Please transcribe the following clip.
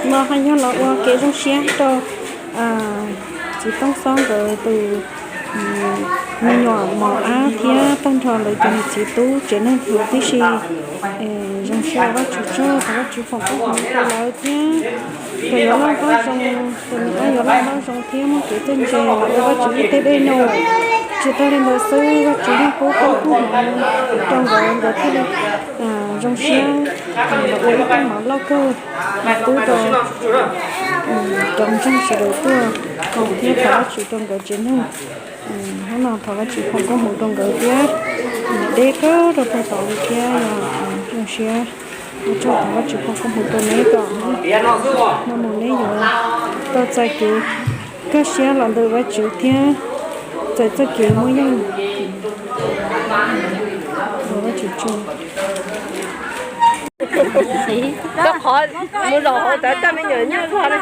No ho yog los ua kev zoo siab rau txiv Tooj Xob nkawd tus me nyuam mos ab thiab tag nrho lawv cov niam txiv tub tsev neeg huv tib si. Zoo siab ua Vajtswv tsaug, thov Vajtswv foom koob hmoov rau lawv thiab kom yuav loj hlob zoo, tus me ab yuav loj hlob zoo thiab muaj kev txawj ntse los ua Vajtswv ib teg dej num. Tsis tag li ntawd xwb, Vajtswv yeej pub koob pub hmoov rau nkawd, nkawd thiaj li zoo siab los ua ib tug mov loj kawg pub rau cov ntseeg sawv daws tuaj koom thiab thov Vajtswv rau nkawd tsev neeg. Hnub no thov Vajtswv foom koob hmoov rau nkawd thiab deb kawg rau pag tod li thiab yog zoo siab. Ua tsaug, thov Vajtswv foom koob hmoov rau neb kom hnub no mus neb yuav tau txais kev kaj siab los ntawm Vajtswv thiab txais txoj kev muaj yeej. Ua Vajtswv tsaug. Rau qhov mus zaum hauv tawv tag me nyuam nyob txog na.